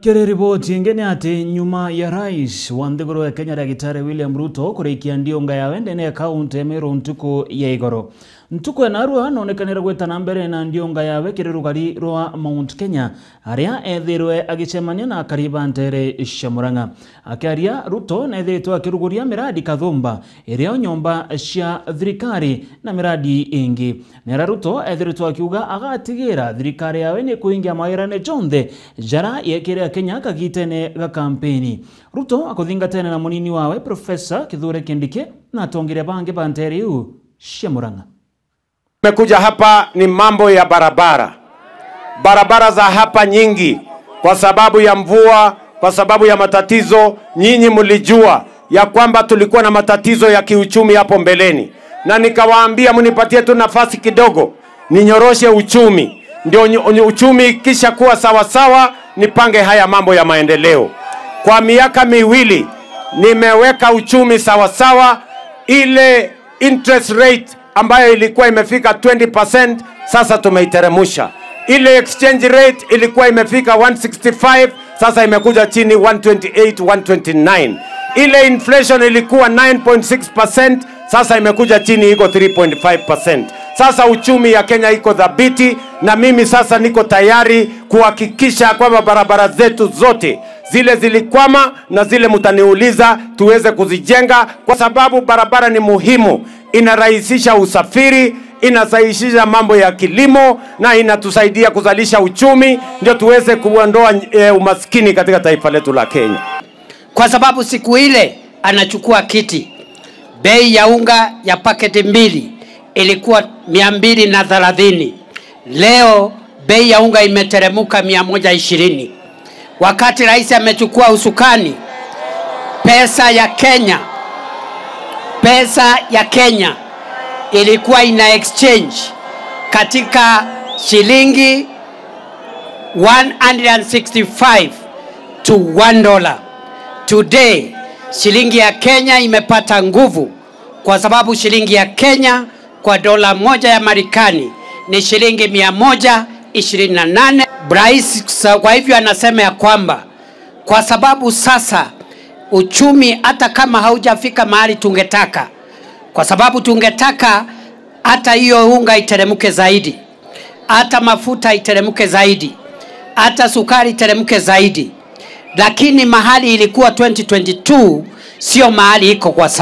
Kere ripoti ingene ati nyuma ya rais wa nthiguru ya Kenya Daktari William Ruto kurikia ndionga ya wende ne kaunti ya Meru ntuku ya igoro. Ntuku ya narua nonekanira gwetana mbere na ndionga yawe kiri rugari rwa Mount Kenya aria ethirwe agicemania na kariba ntere cia Murang'a. Akiaria Ruto na ethiritwe akiruguria miradi kathumba iria nyomba cia thirikari na miradi ingi. Nera Ruto ethiritwe akiuga agatigira thirikari yawe ni kuingia mawirane jonthe jara yekire Kenya kagitene ga kampeni. Ruto akuthingatene na munini wawe Professor Kithure Kindiki na atongire bangi ba ntere iu cia Murang'a. Tumekuja hapa ni mambo ya barabara. Barabara za hapa nyingi kwa sababu ya mvua, kwa sababu ya matatizo. Nyinyi mlijua ya kwamba tulikuwa na matatizo ya kiuchumi hapo mbeleni. Na nikawaambia mnipatie tu nafasi kidogo ninyoroshe uchumi. Ndio uchumi kisha kuwa sawa sawa nipange haya mambo ya maendeleo. Kwa miaka miwili nimeweka uchumi sawa sawa. Ile interest rate ambayo ilikuwa imefika 20% sasa tumeiteremusha. Ile exchange rate ilikuwa imefika 165 sasa imekuja chini 128, 129. Ile inflation ilikuwa 9.6% sasa imekuja chini iko 3.5%. Sasa uchumi ya Kenya iko dhabiti na mimi sasa niko tayari kuhakikisha kwamba barabara zetu zote zile zilikwama na zile mtaniuliza tuweze kuzijenga, kwa sababu barabara ni muhimu. Inarahisisha usafiri, inarahisisha mambo ya kilimo na inatusaidia kuzalisha uchumi ndio tuweze kuondoa umaskini katika taifa letu la Kenya. Kwa sababu siku ile anachukua kiti, bei ya unga ya paketi 2 ilikuwa 230. Leo bei ya unga imeteremuka 120. Wakati rais amechukua usukani, pesa ya Kenya ilikuwa ina exchange katika shilingi 165 to $1. Today shilingi ya Kenya imepata nguvu kwa sababu shilingi ya Kenya kwa dola moja ya Marekani ni shilingi 128. Rais kwa hivyo anasema ya kwamba kwa sababu sasa uchumi hata kama haujafika mahali tungetaka, kwa sababu tungetaka hata hiyo unga iteremuke zaidi, hata mafuta iteremuke zaidi, hata sukari iteremuke zaidi, lakini mahali ilikuwa 2022 sio mahali iko kwa sasa.